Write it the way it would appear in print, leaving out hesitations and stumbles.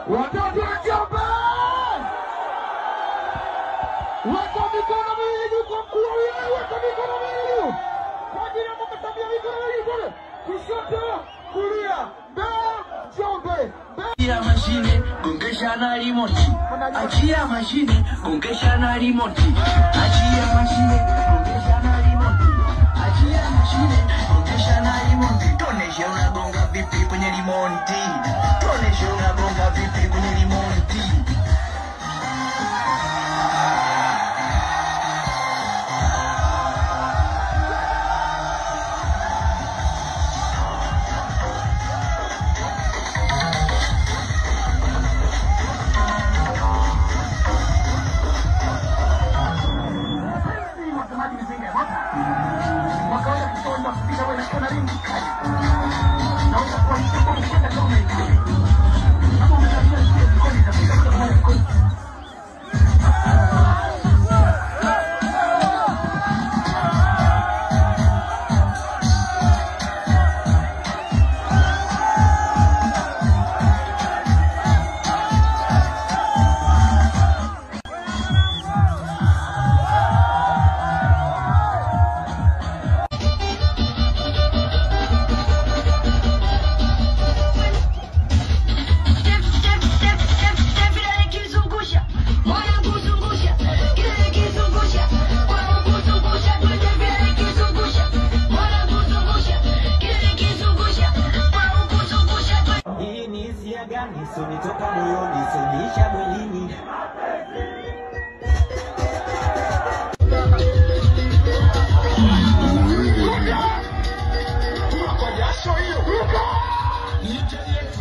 Watoto wa Njombe, weka mikono miwili kwa mkuu wa wilaya, weka mikono miwili kwa ajili ya Mama Samia, mikono miwili kule kushoto, kulia, Mbeya, Njombe. Achia mashine, gongesha na remote. Achia mashine, gongesha na remote. Achia mashine, gongesha na remote. Achia mashine, gongesha na remote. Tuoneshe unagonga vipi kwenye remote. Tuoneshe unagonga vipi kwenye remote. Sonitoka moyoni, sonisha mwilini. Kwa jasho hiyo. Ni nchi yetu.